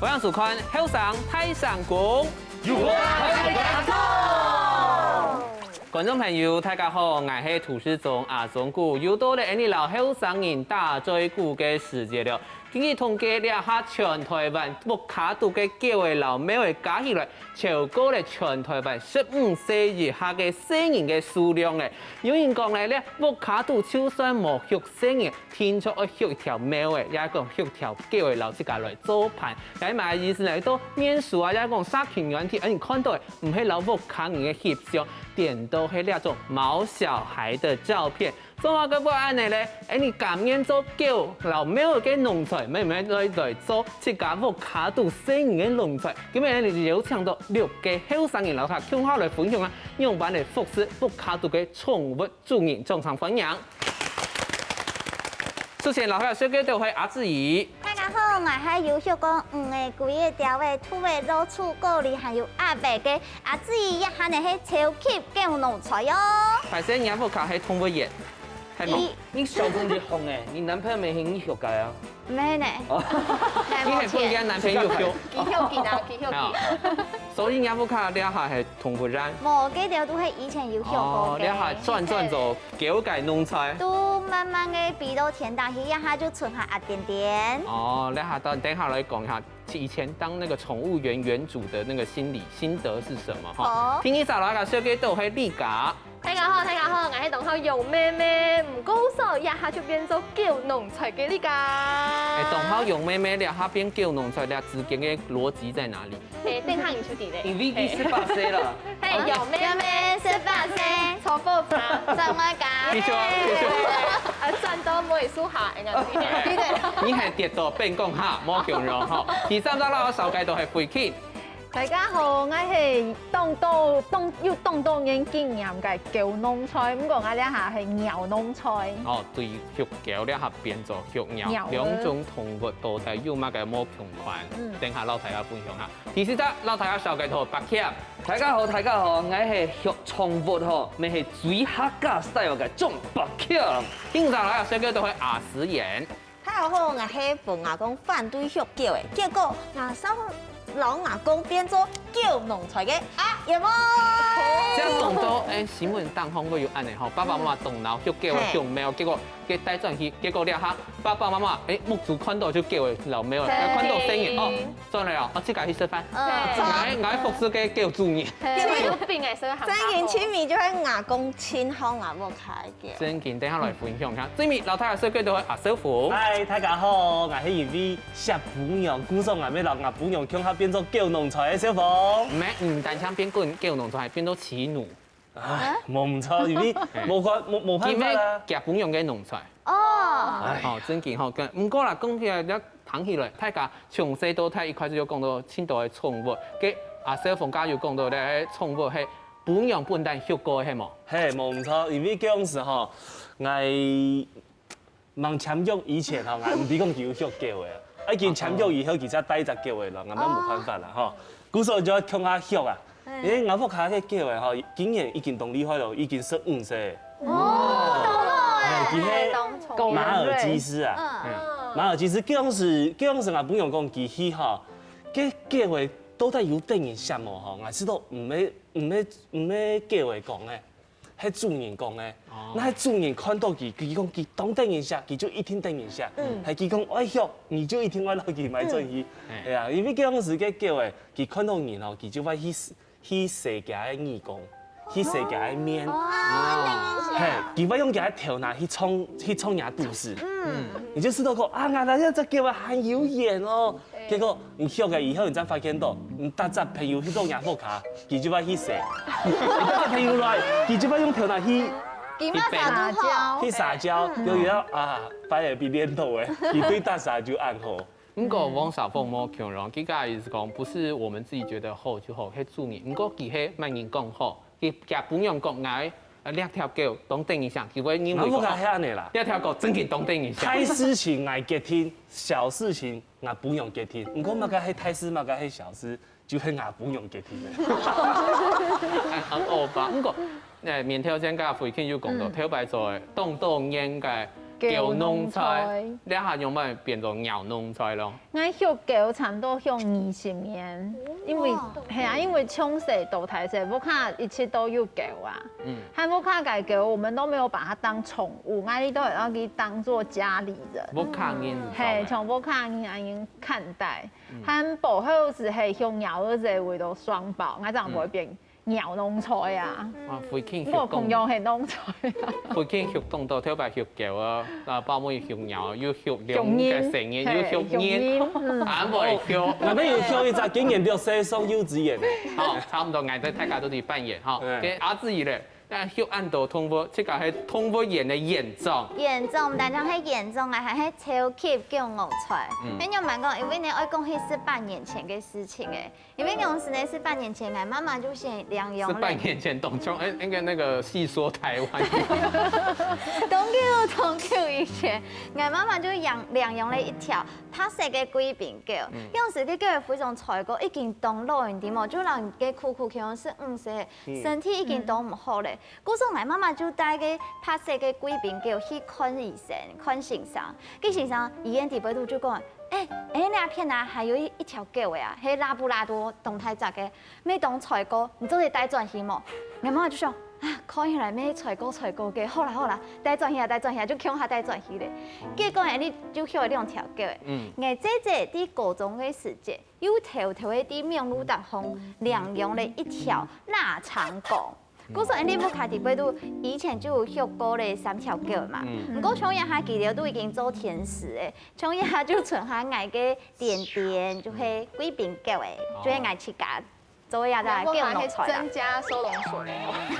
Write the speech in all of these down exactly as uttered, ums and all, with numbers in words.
歡迎收看《後生大聲公》。有話大聲講。觀眾朋友，大家好，𠊎係主持人阿忠牯，又到了𠊎俚摎後生人打嘴鼓个時節了。根據統計，這下全臺灣屋下肚个狗仔摎貓仔加起來，超過了全臺灣十五歲以下个細人个數量了。有人講呢，這屋下肚就算無畜細人， 定著愛畜一條貓仔，也講畜條狗仔摎自家來做伴。該麼个意思呢？到面書啊，也講社群軟體，𠊎俚看著个毋係摎屋下人个翕相，顛倒係這種毛小孩的照片。做麼个會恁仔呢？𠊎俚甘願做狗摎貓仔个奴才，乜毋係來來做自家屋下肚細人个奴才。今晡日𠊎俚邀請著六個後生人摎大家共下來分享啊，仰般來服侍屋下肚个寵物主人，掌聲歡迎！ 首先，摎大家紹介著係阿志怡。大家好，𠊎係有畜過魚仔、龜仔、鳥仔、兔仔、老鼠、狗仔，還有鴨仔个阿志怡，這下呢係超級狗奴才哦。歹勢，若屋下係動物園，係無？你小聲一點欸，你男朋友乜係你畜个啊？毋係呢，哦，你係分人男朋友畜？佢畜佢啦，佢畜佢。啊，所以若屋下這下係動物園？無，該兜都係以前有畜過哦，个。這下轉轉做 狗个奴才。都慢慢个飛到天頂去，這下就賰下一點點。哦，這下等等下來講一下，以前當那個寵物園園主的那個心理心得是什麼哈？好。第二儕摎大家紹介著係麗佳。大家好，大家好，𠊎係當好養貓貓，毋過所以這下就變做狗奴才个麗佳。欸，當好養貓貓，這下變狗奴才，這之間个邏輯在哪裡？ 嘿，等下你就知咧。因為佢十八歲了。嘿，有妹妹十八歲，坐火車，上我家。繼續啊，繼續。呃，轉到尾數下，哎呀，對對。你還跌倒變講哈，莫形容哈。第三隻摎大家紹介著係慧卿。大家好，𠊎係當多當有當多年經驗个狗奴才，毋過𠊎這下係貓奴才。哦，對畜狗這下變做畜貓，貓。兩種動物到底有麼个無共款？嗯。等下摎大家分享哈。 第四隻，摎大家紹介著白謙。大家好，大家好，𠊎係畜寵物吼，乜係最客家style个張白謙。第五隻摎大家紹介著係阿思妍。大家好，𠊎係分阿公反對畜狗个，結果𠊎煞摎阿公變做狗奴才个阿燕妹。這當多，欸，新聞當紅个有恁仔吼，爸爸媽媽當惱畜狗个，嘿。畜貓，結果 个帶轉去，結果這下爸爸媽媽，欸，目珠看著就狗仔摎貓仔，對。看著細人哦，轉來哦，哦，自家去食飯。嗯。𠊎𠊎服侍个狗主人。對，有病欸，所以很好。正經趣味就係阿公親好𠊎屋下个狗。正經，等下來分享一下。最尾，摎大家紹介著係阿少峰。嗨，大家好，𠊎係一位小餔娘，故所𠊎乜摎阿餔娘共下變做狗奴才个少峰。毋係，毋單淨變狗狗奴才，變做妻奴。 唉，無毋著，因為無關，無無辦法啦。因為佢餔娘个奴才。哦。唉。哦，正經吼，跟，毋過啦，講起來，這聽起來，大家從細到大一開始就講著盡多个寵物，个阿少峰頭先有講著咧，寵物係餔娘本旦畜過个，係無？嘿，無毋著，因為該央時吼，𠊎 吂簽約以前吼，𠊎毋知講佢有畜狗仔。啊，已經簽約以後，佢正帶隻狗仔來，𠊎乜無辦法啦吼。故所就愛共下畜啊。嘿。因為𠊎屋下个狗仔吼，今年已經當厲害囉，已經十五歲。哦，當好欸。嘿，佢係當聰明。馬爾濟斯啊。嗯。馬爾濟斯，該央時，該央時𠊎餔娘講佢去吼，該狗仔到底有得人惜無吼，𠊎試著毋係，毋係，毋係狗仔講个。 係主人講个。哦。若係主人看著佢，佢講佢當得人惜，佢就一定得人惜。嗯。係佢講愛畜，你就一定愛摎佢買轉去。嗯。係啊，因為該央時个狗仔，佢看著人吼，佢就會去，去舐厥个耳公，去舐厥个面。哦，哦。係，佢會用厥个頭那去撞，去撞若肚屎。嗯。你就試著講，啊，原來這隻狗仔還有緣哦。 結果你畜个以後，你正發現著，你逐隻朋友去到若屋下，佢就會去舐；你逐隻朋友來，佢就會用頭那去，佢嘛撒嬌。去撒嬌，嗯。就有啊，擺个比練到个，佢對逐儕就恁好。毋過王少峰無共樣，佢个意思講，不是我們自己覺得好就好，係主人。毋過佢係麼人講好，佢，佢餔娘講𠊎，啊，這條狗當得人惜，佢會認為講，𠊎屋下係恁仔啦。這條狗正經當得人惜。大事情𠊎決定，小事情 𠊎餔娘決定，毋過麼个係大事，麼个係小事，就係𠊎餔娘決定个。很惡吧？毋過，欸，面頭前个慧卿有講著，嗯。頭擺做个，當多年个狗弄菜，這下仰般變做貓弄菜咯？𠊎畜狗差毋多畜二十年，因為，哇。係啊，因為從細到大細，屋下一直都有狗啊。嗯。還屋下个狗，我們都沒有把牠當寵物，𠊎兜都會當佢當做家裡人。屋下人，係，像屋下人恁樣看待。嗯。還保護係畜貓个時節為到雙寶，𠊎正毋會變 貓弄菜啊。啊，附近畜動，我共樣係弄菜啊。附近畜動到頭擺畜狗啊，啊，包尾畜貓，又畜龍个生意，畜人，又畜人，係，畜人，嗯。還會畜。𠊎兜有畜一隻，今年六歲上幼稚園。好，差毋多，𠊎兜大家都去扮演哈。對。該阿志怡咧，該畜恁多動物，這个係動物園个園長。園長，毋單淨係園長啊，還係超級狗奴才。嗯。該仰般講，因為呢，愛講係十八年前个事情誒。 因為當時呢，十八年前，𠊎媽媽就先領養了。十八年前，當像，哎，應該那個戲說台灣。當久，當久以前，𠊎媽媽就養，領養了一條白色个貴賓狗。嗯。當時个狗非常衰過，已經當老，你知無？就人个苦苦，可能四五十，嗯。身體已經當毋好了。嗯。故所，𠊎媽媽就帶个白色个貴賓狗去看醫生，看先生。該先生醫院底背肚就講， 哎，哎，那片啊，還有一，一條狗仔啊，係拉布拉多，當大隻个，乜當衰過，你做得帶轉去無？𠊎媽媽就想，啊，看起來乜衰過衰過个，好啦好啦，帶轉去啊，帶轉去啊，就共下帶轉去咧。結果呢，你就畜了兩條狗仔。嗯。𠊎姐姐在高中个時節，又偷偷个在網路頂項領養了一條臘腸狗。 故所，𠊎屋下底背肚以前就有畜過咧三條狗嘛。嗯。毋過像這下佢兜都已經做天使誒，像這下就剩下𠊎个點點，就係貴賓狗誒，哦。就係𠊎自家做這隻狗奴才啦。增加收容所。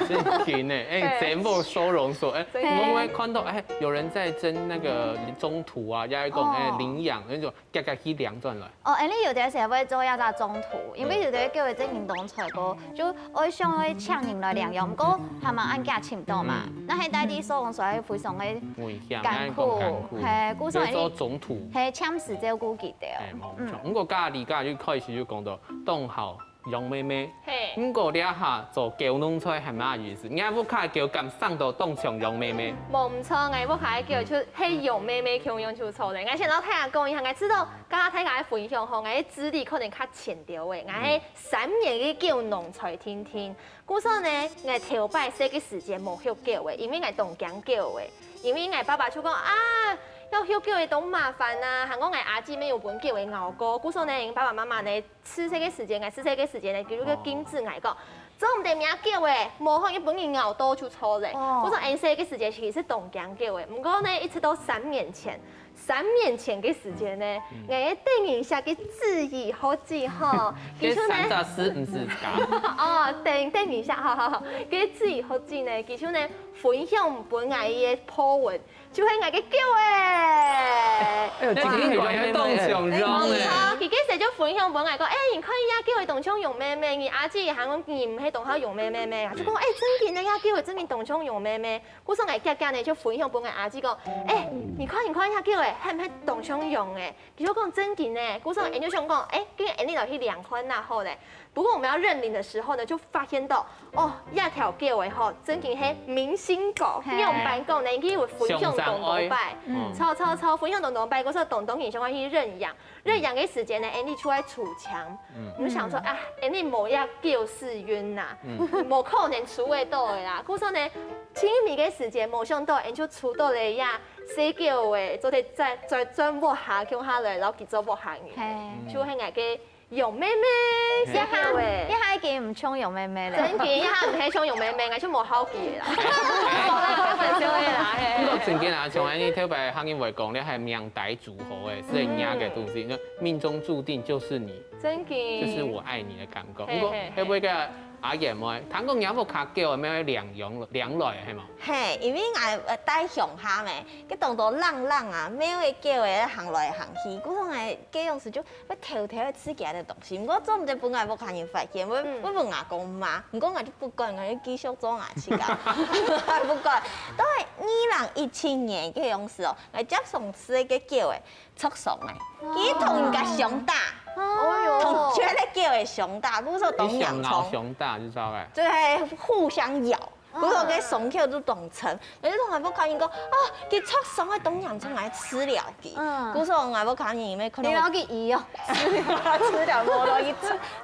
真緊誒，哎，對。增加收容所，哎，真的。我會看到，哎，有人在爭那個中途啊，也有一種，哦。哎，領養那種 遽遽去領轉來。哦，恁樣有兜時會做這隻中途，因為有兜狗仔真經當衰過，就愛想愛請人來領養，毋過還吂恁遽尋到嘛。嗯。該係帶去收容所，非常个危險，艱苦，恁樣講艱苦。係，故所愛做中途。係，暫時照顧佢兜。係，無錯。嗯。毋過佳麗家就開始就講到，當好 養妹妹。係。毋過這下做狗弄菜還蠻有意思，你屋下狗敢生到當像養妹妹？無毋著，𠊎屋下个狗就係養妹妹共樣就著咧。𠊎先摎大家講一下，𠊎知道剛剛大家个分享吼，𠊎个資歷可能較淺兜仔，𠊎係三年个狗弄菜定定。故所呢，𠊎頭擺細个時節無畜狗仔，因為𠊎當驚狗仔，因為𠊎爸爸就講啊，愛畜狗仔當麻煩啊，還講𠊎阿姊乜有分狗仔咬過，故所呢，𠊎爸爸媽媽呢 出世个時節，𠊎出世个時節呢，佢就禁止𠊎講，做毋得摸狗仔，無好分人咬到就著咧。哦。故所𠊎細个時節其實當驚狗仔，毋過呢，一直到三年前，三年前个時節呢，嗯。𠊎个等一下个自己好記吼，佢就呢，該三隻字毋係假。哦，等，等一下，好好好，該自己好記呢，佢就呢，分享分𠊎个po文， 就係𠊎个狗仔。哎喲，這个狗仔當像樣欸。無錯，佢該時就分享分𠊎講，哎，你看這狗仔當像羊咩咩，你阿姊還講你毋係當好羊咩咩咩啊，就講，哎，真經个，這狗仔真經當像羊咩咩。故所𠊎遽遽呢就分享分𠊎阿姊講，哎，你看你看這狗仔，係毋係當像羊欸？佢就講真經呢，故所𠊎就想講，哎，今日𠊎俚來去領看啊好咧。 不過我們要認領的時候呢，就發現到，哦，這條狗仔吼，真經係明星狗，係。仰般講呢，佢有分享當多擺，上山愛。嗯。著著著，分享當多擺，故所當多人想愛去認養。認養个時節呢，𠊎俚就愛抽籤，嗯。𠊎就想說，啊，𠊎俚無這狗屎運吶，嗯。無可能抽會到个啦。故所呢，清明个時節無想到，𠊎俚就抽到了這細狗仔，做得轉，轉，轉屋下，共下來，摎佢做屋下人，係。就係𠊎个 羊咩咩，這下，這下已經毋像羊咩咩了。真經，這下毋係像羊咩咩，𠊎就無好奇了啦。無啦，開玩笑个啦，嘿。毋過真經啊，像恁樣頭擺客人會講，你還命帶組合欸，係人家个東西，就命中注定就是你，真經。就是我愛你的感覺。嘿，毋過，嘿，嘿。會毋會个阿燕妹，聽講你屋下狗仔，愛領養，領來，係無？嘿，因為𠊎，呃，戴鄉下咩，該當多浪浪啊，貓仔狗仔行來行去，故所𠊎个樣式就 會偷偷仔食佢个東西，毋過做毋得分𠊎屋下人發現，會，嗯。會分𠊎公罵。毋過𠊎就不管，𠊎就繼續做𠊎自家，不管。到二零一七年个樣式哦，𠊎接上次个狗仔，著傷了，佢同人家相打，哦。同別个狗仔相打，故所當嚴重。佢相咬相打就著了。就係互相咬。故所該傷口就當深，𠊎就同𠊎屋下人講，啊，佢著傷个當嚴重，𠊎治療佢。嗯。故所𠊎屋下人因為可能你摎佢醫哦。治療無咯，佢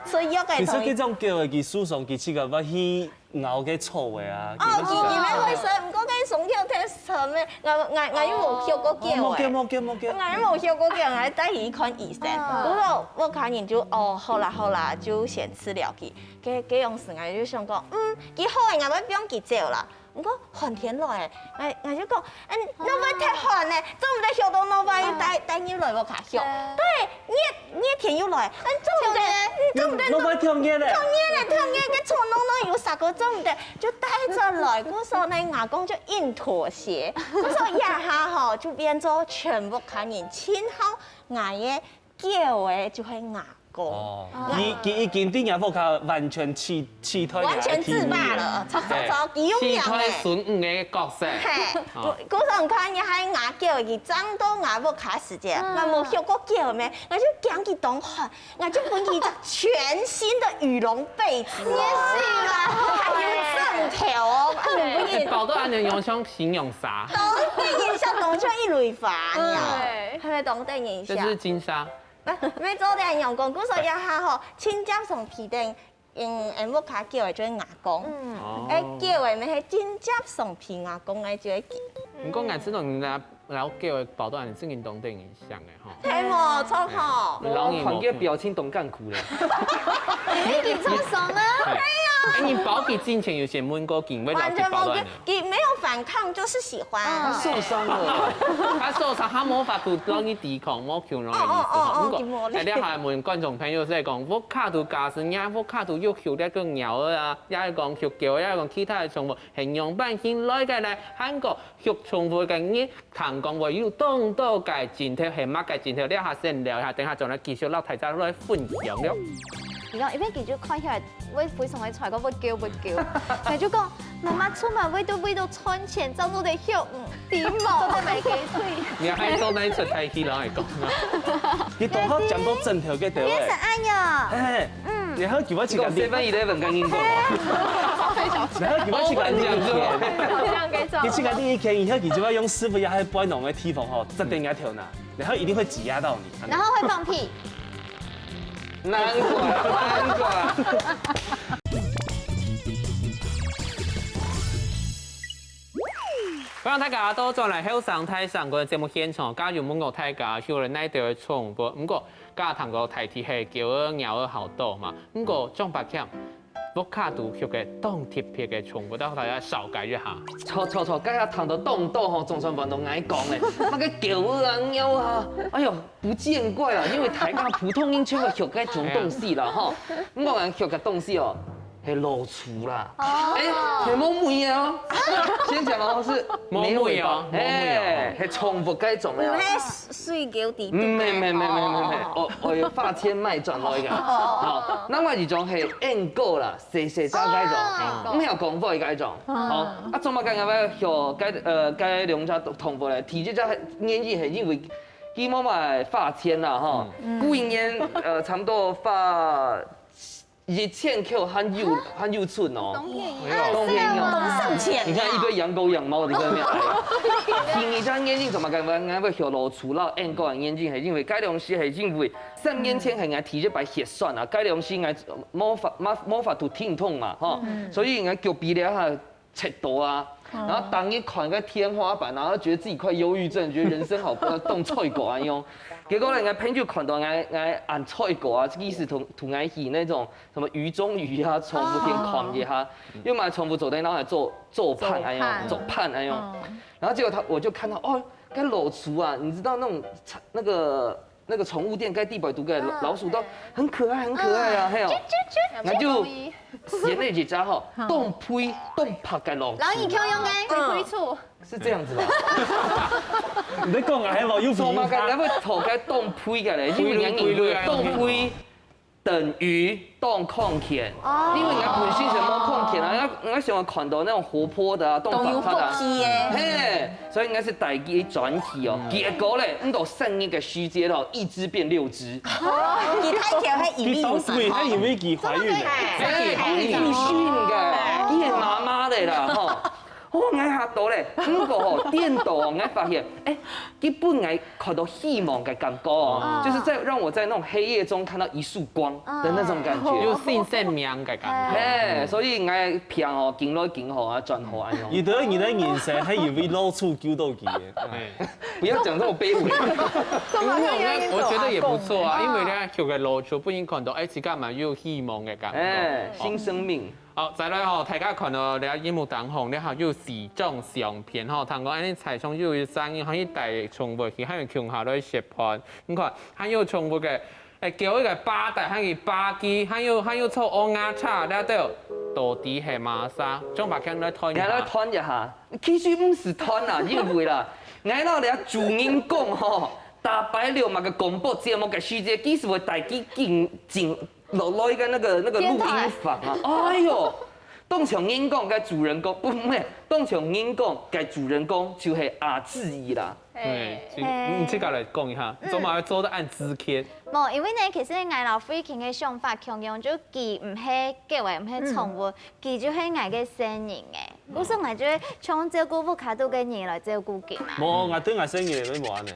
出，出藥个其實這種狗个佢受傷，佢自家會去咬个草个啊。哦，佢，佢乜會生，毋過該傷口忒深个，𠊎，𠊎，𠊎又無畜過狗哦，無狗，个。無狗，無狗。𠊎又無畜過狗，𠊎帶佢去看醫生。嗯。故所屋下人就，哦，好啦，好啦，就先治療佢。 該，該央時𠊎就想講，嗯，佢好个，𠊎會放佢走啦。毋過寒天來，𠊎，𠊎就講，嗯，腦囥忒寒呢，做毋得畜到腦囥，帶，帶入來屋下畜。對，熱，熱天又來，嗯，做毋得，嗯，做毋得，腦囥忒熱咧。忒熱咧，忒熱，該床攏攏有沙哥，做毋得，就帶轉來。故所呢，外公就硬妥協。故所這下吼，就變做全屋下人盡好𠊎个 狗个就係外公。哦，佢，佢已經對若屋下完全取，取代若个地位了。完全制霸了，著，著，著，佢有名个。取代孫女个角色。嘿，哦。故，故所你看，你還若狗，佢長到吾屋下時節，嗯。𠊎無畜過狗咩，𠊎就驚佢當寒，𠊎就分佢一隻全新的羽絨被子哦。你也是啦。還有枕頭哦，啊，你不也保到恁樣，有像形容啥？當被影響，當像一蕊花一樣，嗯。還沒當被影響。這是金沙。 無，無做得恁樣講，故所這下吼，盡接上皮等，嗯，𠊎屋下狗个就係外公，嗯。哦。欸，狗个乜係盡接上皮外公个就係佢。毋過𠊎知道你摎，摎狗个保到恁樣，真經當得人惜个吼。係無？著吼。嗯。摎你無看佢表情當艱苦咧。你緊張爽啊！係啊。欸，你保佢進前有先問過佢，為了佢保到恁樣？完全無，佢，佢沒有反抗，就是喜歡。嗯。他受傷了。他受傷，他無法度摎你抵抗，無 共樣个意思吼。哦，哦，哦，哦，毋過，佢無咧。欸，這下問觀眾朋友係講，屋下肚假使若屋下肚有畜這个貓仔啊，也係講畜狗，也係講其他个寵物，係仰般形來个呢？還過畜寵物个人，聽講會有當多个症頭，係麼个症頭？這下先尞一下，等下轉來繼續摎大家來分享了。然後，因為佢就看起來會非常个帥，个會叫會叫，佢就講，媽媽出門為到，為到賺錢，照顧得畜，嗯。 頂毛。做得買雞腿。你還做哪一齣大戲摎𠊎講啊？你當好佔到枕頭个地位。你也是恁樣。嘿，嗯。你還有幾萬幾個seven eleven跟你講啊？你還有幾萬幾個好像該種。你去看第一天，以後你就要用師傅壓在背囊的地方吼，這點應該跳哪？然後一定會擠壓到你。然後會放屁。難怪，難怪。 歡迎大家倒轉來後生大聲公个節目現場，頭先有問過大家畜了哪兜个寵物，毋過頭先聽過大體係狗仔、貓仔較多嘛，毋過張伯謙，屋下肚畜个當特別个寵物，摎大家紹介一下。著著著，頭先聽到當多吼，總算換到𠊎講咧，麼个狗仔啊、貓啊，哎喲， 不見怪啊，因為大家普通人就會畜該種東西啦吼。毋過𠊎畜个東西哦，係老鼠啦。哦。欸，係無尾个哦。先講哦，是沒尾巴。沒尾哦，沒尾哦。欸，係寵物該種个哦。毋係水狗底肚个。沒沒沒沒沒沒，哦。哦，哦，有花千賣轉來个。哦。好，另外一種係雁狗啦，細細隻該種，哦。毋曉講話該種。哦。好，啊，做麼个𠊎愛畜該，呃，該兩隻動物咧？第一隻原因係因為 佢無麼花錢啦吼，嗯。歸年，呃，差不多花一千塊還有，還有存哦。當便宜。當便宜哦。當省錢啊。你看一堆養狗養貓的在那邊，哎呀。第二隻原因做麼个，𠊎會畜老鼠摎雁狗个原因係因為，該東西係因為三年前係𠊎第一擺核酸啊，該東西𠊎無法，無，無法度停動嘛，吼。嗯。所以𠊎腳髀了哈， 切到啊，嗯。然後當日看該天花板，然後覺得自己快憂鬱症，覺得人生好不要動菜狗啊用。結果呢，𠊎朋友看到𠊎，𠊎恁菜狗啊，意思同，同𠊎去那種什麼魚中魚啊，寵物店看一下，哦。又買寵物做的，然後來做，做伴那樣，做伴。做伴那樣。嗯。然後結果他，我就看到，哦，該老鼠啊，你知道那種，那個 那個寵物店該地板都該老，嗯。老鼠都很可愛，很可愛啊，嗯。嘿哦。啾啾啾，那就啾啾。選了一隻吼，嗯。當肥當白个老鼠。然後你就用該，嗯。飛飛鼠。是這樣子吧？你在講啊，還有又做麼个，還會討該當肥个咧？因為你，你當肥等於當康健，哦。因為人家本身是無康健啊，人家，人家喜歡看到那種活潑的啊，當白白的啊。當有福氣的。嘿， 所以應該係帶佢轉去哦。嗯。結果咧，毋到三日个時節咯，一隻變六隻。哦，佢太調，佢以為有生。佢當時佢還以為佢懷孕了。哎，懷孕个，佢係媽媽个啦吼。哦，𠊎嚇到咧，毋過吼，顛倒哦，𠊎發現，哎，佢分𠊎看到希望个感覺哦，就是在讓我在那種黑夜中看到一束光的那種感覺。有新生命个感覺。嘿，所以𠊎平哦，緊來緊好啊，轉好安樣。你得你的人生還以為老鼠救到佢，哎，不要講這麼卑微。不過呢，我覺得也不錯啊，因為呢，有个老鼠不應看到，哎，自家嘛有希望个感覺。哎，新生命。好，再來吼，大家看到這螢幕當中，你看有四張相片吼，聽講恁呢，在場有一三人可以帶寵物去，還有共下來食飯。你看，還有寵物个，哎，狗一个巴帶，還有巴基，還有還有坐歐亞車，這都到底係麼儕？張伯強來談一下。來來談一下，其實毋係談啦，因為啦，𠊎老了主人講吼，打敗了嘛个廣播節目个時節，其實會帶佢進進 落來个那個那個錄音房啊，哎喲，當像人講个主人公，毋係，當像人講个主人公就係阿志怡啦。對，你自家來講一下，做麼个做得恁直接？無，因為呢，其實𠊎摎慧卿个想法共樣，就佢毋係狗仔，毋係寵物，佢就係𠊎个生人誒。故所𠊎就會像照顧屋下肚个人來照顧佢嘛。無，𠊎對𠊎生日都無恁呢。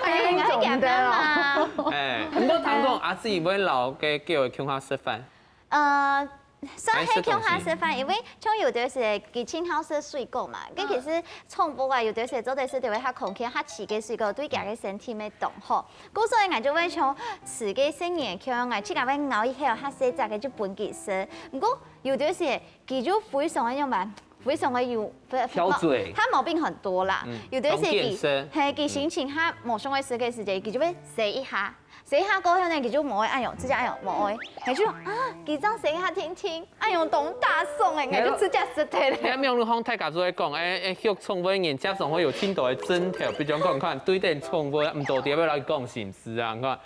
哎，𠊎係佢阿爸嘛。哎，毋過聽講阿志怡會摎个狗仔共下食飯。 呃，算係共下食飯，因為像有个係佢盡好食水果嘛，該其實寵物啊，有个係做得食到較康健、較鮮个水果，對佢个身體乜當好。故所以𠊎就會像食个細人共樣，自家會咬一口較細隻个就分佢食。毋過有个係佢就非常个樣般，非常个有挑嘴，他毛病很多啦。有个係佢，係佢心情他無想愛食个時節，佢就會食一下。 食一下過後呢，佢就無愛恁樣，直接恁樣無愛，佢就啊，佢正食一下定定，恁樣當打爽誒，𠊎就直接食忒咧。你看網路上大家都會講，哎哎，畜寵物个人接上會有盡多个症頭，比如講看，對等寵物，毋到底要來講心事啊，你看，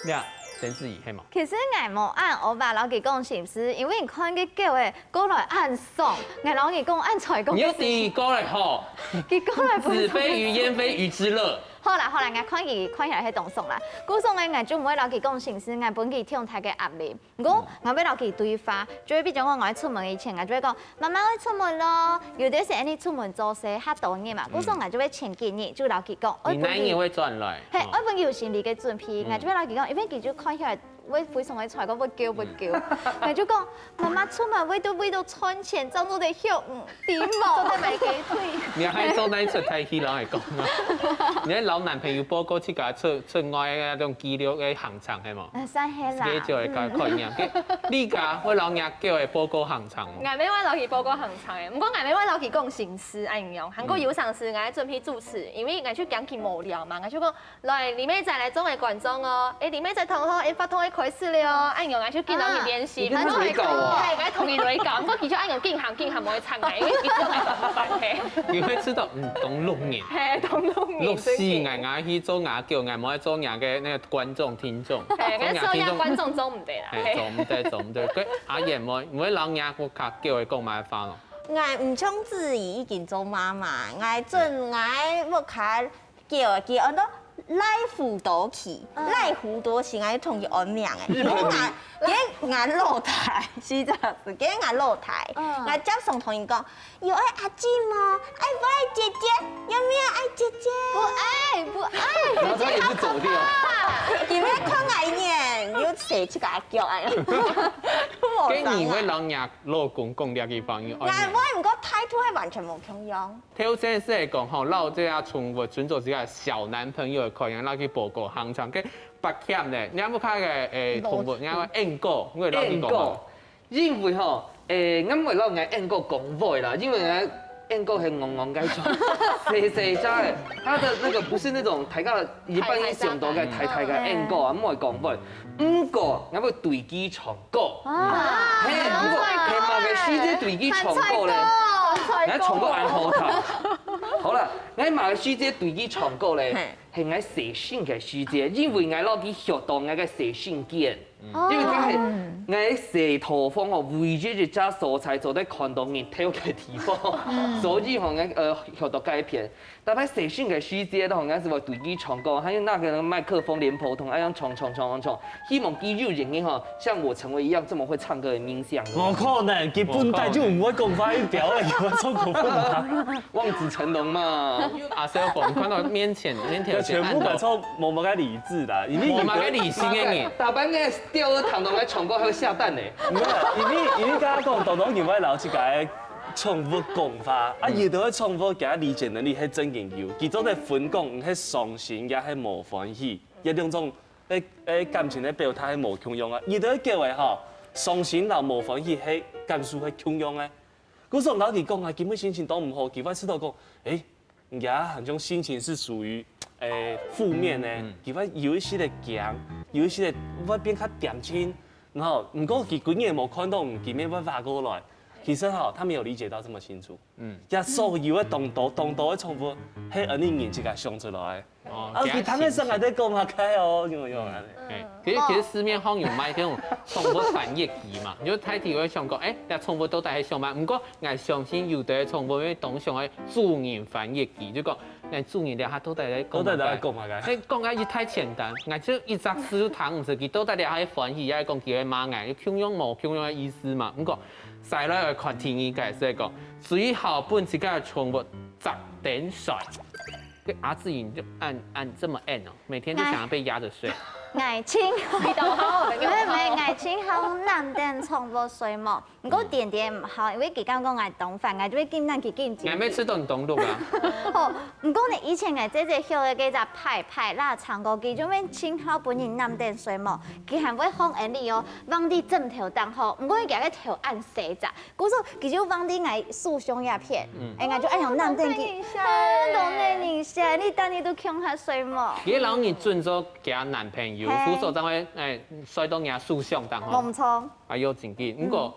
你看，曾志怡係無？其實𠊎無恁，𠊎爸摎佢講心事，因為你看个狗誒，過來恁爽，𠊎摎佢講恁衰講。你要第一個了吼，佢過來子非魚，焉非魚之樂。 好啦好啦，𠊎看佢看起來係當爽啦。故所呢，𠊎就毋會摎佢講心事，𠊎分佢忒大个壓力。毋過，𠊎會摎佢對話，就係比如講，𠊎出門以前，𠊎就會講，媽媽愛出門咯。有个時節你出門做事較多日嘛，故所𠊎就會前幾日就摎佢講，愛分佢，你哪一日會轉來？係，愛分佢有心理个準備，𠊎就會摎佢講，因為佢就看起來會非常个衰，个會噭會噭，𠊎就講，媽媽出門為著為著賺錢，正做得畜魚。 地毛，做得買雞腿。你還做哪一出大戲摎𠊎講啊？你還摎男朋友報告自家出出外个那種紀錄个行程係無？啊，算係啦。這就係个概念。你家會摎若狗仔報告行程無？𠊎乜會摎佢報告行程誒，毋過𠊎乜會摎佢講心事恁樣，還過有常時𠊎準備主持，因為𠊎就驚佢無聊嘛，𠊎就講，來，李妹仔來做𠊎觀眾哦，誒，李妹仔同學，誒，活動愛開始了哦，恁樣𠊎就緊摎佢練習，你跟他蕊稿哦。係，𠊎同佢蕊稿，毋過佢就恁樣緊行緊行無愛插𠊎，因為佢知道𠊎講麼个。你會知道，嗯，懂六年。係，懂六年。六四，𠊎𠊎去做若狗，𠊎無愛做若个那個觀眾聽眾。係，𠊎做若觀眾做毋得啦。係，做毋得，做毋得。該阿燕妹，你會摎若屋下狗仔講麼个話咯？ 𠊎毋像子怡已經做媽媽，𠊎準𠊎屋下狗仔，佢安到賴胡多奇，賴胡多奇，𠊎同佢安名誒。佢𠊎佢𠊎老弟，是這樣子，佢𠊎老弟，𠊎接上同佢講，有愛阿姊無？愛不愛姐姐？有沒有愛姐姐？不愛不愛。然後他也是走掉。佢會看𠊎一眼，又寫這個阿狗哎。該你會摎若老公講這個話，你愛，𠊎會，毋過態度係完全無共樣。 頭先係講吼，摎這隻寵物準做自家小男朋友个概念，摎佢報告行程，該八強呢，你有無看个誒寵物，你有閹狗，你會摎佢講無？因為吼，誒，𠊎毋會摎𠊎閹狗講話啦，因為𠊎閹狗係戇戇个種，細細隻个，它的那個不是那種大家一般人想到个大大个閹狗啊，毋會講話。毋過，𠊎會對佢唱歌。 嘿，毋過係麼个時節對佢唱歌咧？𠊎唱歌恁好聽。好啦，𠊎麼个時節對佢唱歌咧？係𠊎洗身个時節，因為𠊎摎佢學到𠊎个洗身間。因為佢係𠊎洗頭房吼，唯一一隻所在做得看到日頭个地方，所以吼，𠊎呃學到該片。大概洗身个時節吼，𠊎係會對佢唱歌，還有拿个麥克風、蓮蓬頭，恁樣唱唱唱唱唱，希望佢有一日吼，像我成為一樣這麼會唱歌的明星。無可能，佢本來就毋會講話，一條仔，佢會唱歌本來。望子成龍嘛。阿小鳳看到面前，面前有一個全部个錯，無麼个理智啦，因為無麼个理性个人。大班个 鳥仔聽到𠊎唱歌還會下蛋呢。毋係，因為因為剛剛講，當多人會摎自家个寵物講話，啊，有兜个寵物佢个理解能力係真經有，佢做得分講你係傷心也係無歡喜，這兩種誒誒感情个表達係無共樣啊。有兜个狗仔吼，傷心摎無歡喜係感受係共樣个。故所摎佢講啊，今晡日心情當毋好，佢會試著講，誒， 人家好像心情是屬於誒負面呢，佢會有一息仔驚，有一息仔會變較恬靜，然後毋過佢歸日無看到，佢面會畫過來。其實吼，他沒有理解到這麼清楚。嗯，這所有个當多當多个寵物，係恁樣人自家想出來个。哦，啊，其他个生還在講麼个哦，有沒有？嗯。 嘿，其實其實市面上有賣這種寵物翻譯機嘛，你就大體會想講，誒，這寵物到底係想麼个？毋過，𠊎相信有兜寵物會當想愛主人翻譯機，就講，𠊎主人這下到底在講麼个？到底在講麼个？誒，講个一太簡單，𠊎就一隻字就聽毋識，佢到底這下係歡喜，也係講佢在罵𠊎，有共樣無共樣个意思嘛。毋過，再來看第二個，係講，最好分自家个寵物䟘等睡。 這阿志你就恁恁這麼硬哦，每天都想要被壓著睡。𠊎盡，因為𠊎盡好攬等寵物睡目，毋過點點毋好，因為佢感覺𠊎當煩，𠊎就會緊攬佢緊緊。𠊎沒吃到你東路啊。吼，毋過呢，以前𠊎姐姐養个該隻派派臘腸哥，佢就會盡好分人攬等睡目，佢還會䟘恁樣哦，䟘在枕頭頂吼，毋過佢个頭恁細隻， 故所佢就䟘在𠊎手上這片，誒，𠊎就恁樣攬等佢，當得人惜，你等你都共下睡目。佢摎你準做厥男朋友，嘿。故所正會誒睡到若手上頂吼。無毋著。哎喲，真緊。毋過，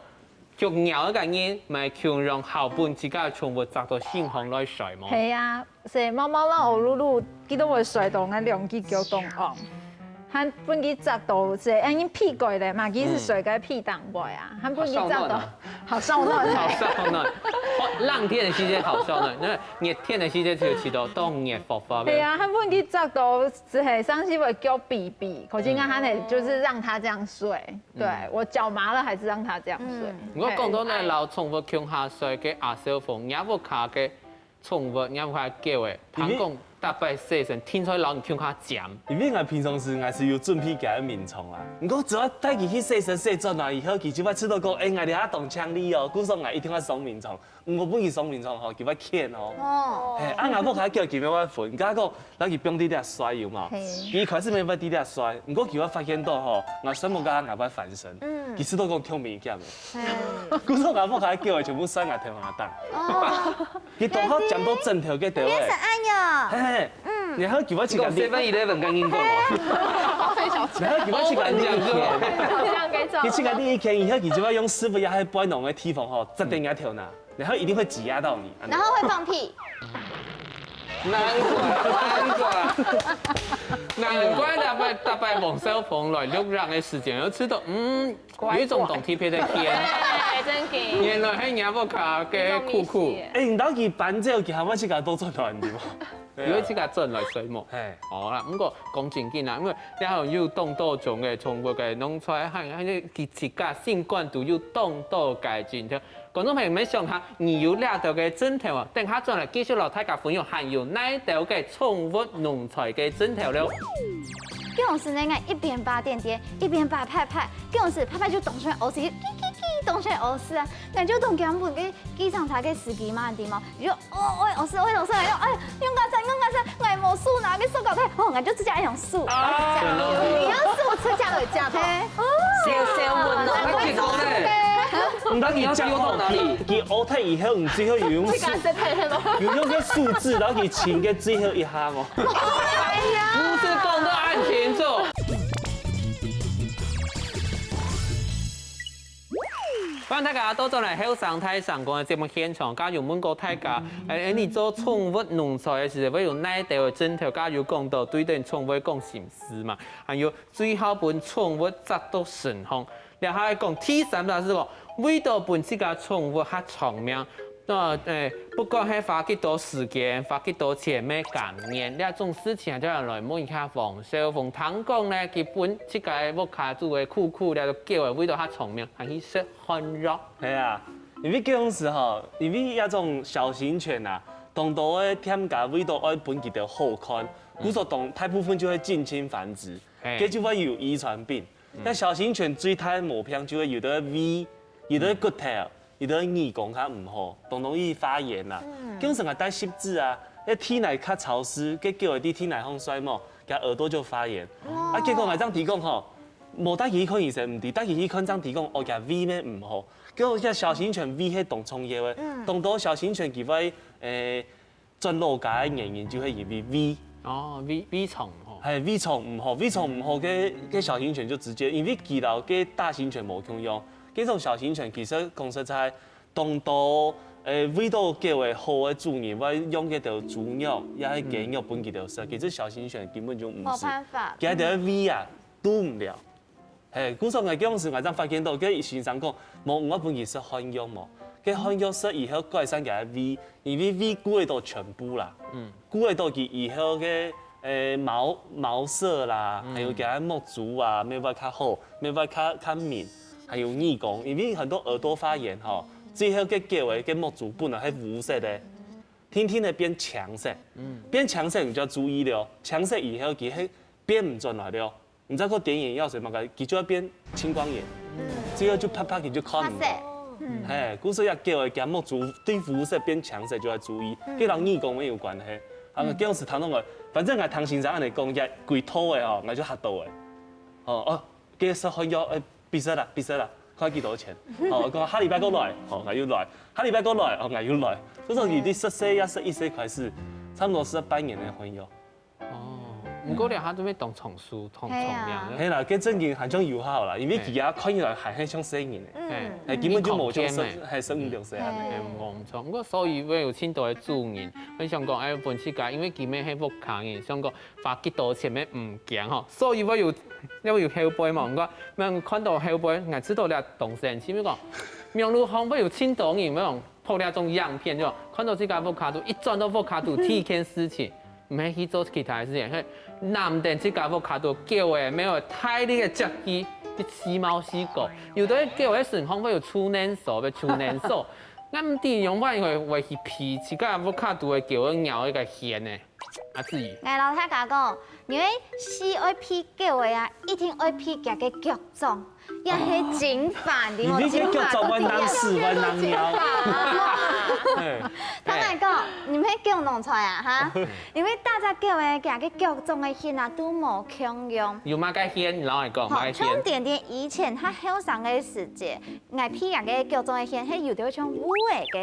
畜貓个人，毋係共樣好分自家个寵物䟘到身項來睡無？係啊， 係貓貓摎烏嚕嚕，佢都會睡到𠊎兩支腳當硬，還分佢䟘到，係，因為被蓋咧嘛，佢係睡該被單位啊，還分佢䟘到，好燒暖啊。好燒暖。好燒暖。好，冷天个時節好燒暖，該熱天个時節就試著當熱火火个。係啊，還分佢䟘到，係，上次會叫比比，可是𠊎還得就是讓牠這樣睡，對，我腳麻了還是讓牠這樣睡。嗯。毋過講到該摎寵物共下睡个阿小鳳，若屋下个 寵物，若係狗仔，聽講逐擺洗身，定著摎你共下尖。因為𠊎平常時𠊎係有準備厥个眠床啊，毋過只要帶佢去洗身洗轉來以後，佢就會知著講，誒，𠊎這下當淨俐哦，故所𠊎一定愛上眠床。毋過分佢上眠床吼，佢會譴哦。哦。嘿，啊，𠊎屋下狗佢乜會分，佢講，摎佢放在這睡有無？嘿。佢一開始乜會在這睡，毋過佢會發現到吼，𠊎睡目該下𠊎會翻身，嗯。佢知著講忒危險了。 故所𠊎屋下个狗仔全部睡𠊎頭下頂。哦。佢當好尖到枕頭个頭仔。變成恁樣。嘿嘿，嗯。然後佢會自家你講seven eleven个人講哦。然後佢會自家你一天，這樣可以做。佢自家你一天以後，佢就會用屎朏也係背囊个地方吼，直等你个頭那，然後一定會擠壓到你。然後會放屁。難怪，難怪，難怪逐擺逐擺黃少峰來錄影个時間，就知道，嗯， 有一種當特別个天。對，真个。原來係若屋下个酷酷。有種意思耶。誒，你到佢搬走，佢還會自家倒轉來，對無？有自家轉來睡目。嘿。好啦，毋過講正經啦，因為這下有當多種个寵物个弄出來，還還有佢自家習慣都有當多个症頭。觀眾朋友們想下，你有哪兜个症頭啊？等下轉來繼續摎大家分享，還有哪兜个寵物弄出來个症頭了。 該時呢，𠊎一邊揹點點，一邊揹派派，該時派派就當想屙屎，嘰嘰嘰，當想屙屎啊！𠊎就當驚分該計程車个司機罵，你知無？佢就哦，哦，屙屎，哦，屙屎，𠊎就哎，用該隻，用該隻，𠊎無手拿該塑膠袋，哦，𠊎就直接用手，啊！用手直接來接。嘿，哦，小小溫暖。那結果呢？毋通佢接到哪裡？佢屙忒以後，你最後有用手，自家洗忒係無？有用个手指，然後佢清个最後一下無？ 哎呀，毋係講到恁清楚。大家倒轉來後生大聲公个節目現場，頭先有問過大家，欸，你做寵物農場个時節，會有哪兜个症頭？頭先有講到對等寵物講心事嘛，還有最好分寵物紮到身項。這下來講第三隻係講，為著分自家寵物較長命，那，欸，不管係花幾多時間，花幾多錢，乜甘願，這種事情就來問一下黃少峰。聽講呢，佢分自家个屋下煮个苦苦，這个狗仔為著較長命，還去食漢藥。 係啊，因為該種時候，因為這種小型犬啊，當多个店家為著愛分佢兜好看，故所當大部分就會近親繁殖，該就會有遺傳病。該小型犬最大个毛病就會有个胃，有个骨頭，有个耳公較毋好，當容易發炎啦。該種時候帶濕紙啊，該地泥較潮濕，該狗仔在地泥項睡目，佢耳朵就發炎。啊，結果𠊎正提供吼，無帶佢去看醫生毋知，帶佢去看正提供，哦，佢胃乜毋好。 該種小型犬胃係當重要个，當多小型犬佢會，欸，轉老家个原因就係因為胃，哦，胃，胃腸吼。係，胃腸毋好，胃腸毋好，該，該小型犬就直接，因為佢摎該大型犬無共樣，該種小型犬其實講實在，當多，欸，為著狗仔好个主人會用該兜豬肉，也係雞肉分佢兜食，其實小型犬根本就毋係，無辦法。佢兜个胃啊，堵毋了。 係，故所𠊎該時𠊎正發現到，該先生講，無，毋愛分佢食漢藥無。該漢藥食以後改善佢个胃，因為胃顧會著全部啦，顧會著佢以後个，欸，毛，毛色啦，還有佢个目珠啊，乜會較好，乜會較，較明，還有耳公，因為很多耳朵發炎吼，最後該狗仔个目珠本來係烏色个，定定仔變青色，變青色你就愛注意了，青色以後佢係變毋轉來了。 你再過點眼藥水嘛，佢就會變青光眼，最後就啪啪佢就看毋到。係，故所以狗仔佢目珠對烏色變青色就愛注意，該摎耳公乜有關係。啊，該時聽到𠊎，反正𠊎聽先生恁樣講，佢歸套个吼，𠊎就嚇到个。哦，哦，該食漢藥，欸，比賽啦，比賽啦，看幾多錢。哦，講下禮拜過來，哦，𠊎又來，下禮拜過來，哦，𠊎又來。所以佢對十歲也十一歲開始，差不多食半年个漢藥。 哦，毋過這下都會當長壽，當長命个。係啦，該正經還算有效啦，因為佢也看起來還係像細人仔，欸，根本就無像十，還十五六歲恁樣。欸，無錯。毋過所以會有盡多个主人，會想講，欸，分自家，因為佢乜係屋下人，想講花幾多錢乜毋驚吼，所以會有，會有後輩嘛。毋過，𠊎看到後輩，𠊎知道這當神奇，因為講，網路上會有盡多人，會講 拍這種影片，就看到自家屋下肚，一轉到屋下肚，第一件事情，毋係去做其他个事情，係攬等自家屋下肚狗仔，乜有大力个接佢，去吸貓吸狗。有兜狗仔身上會有臭膦所，會臭膦所，𠊎毋知仰般會，會去鼻自家屋下肚个狗仔咬一个羶呢。阿志怡， 𠊎摎大家講，你个係愛鼻狗仔啊，一定愛鼻佢个腳掌，也係真煩，你無真煩到底啊。你个腳掌會當屎會當尿。係。坦白講，你毋係狗弄出來啊，哈？因為逐隻狗仔，佢个腳掌个羶啊，都無共樣。有麼个羶？你摎𠊎講，麼个羶？好，像點點以前佢後生个時節， 𠊎鼻佢个腳掌个羶，係有兜像烏仔个。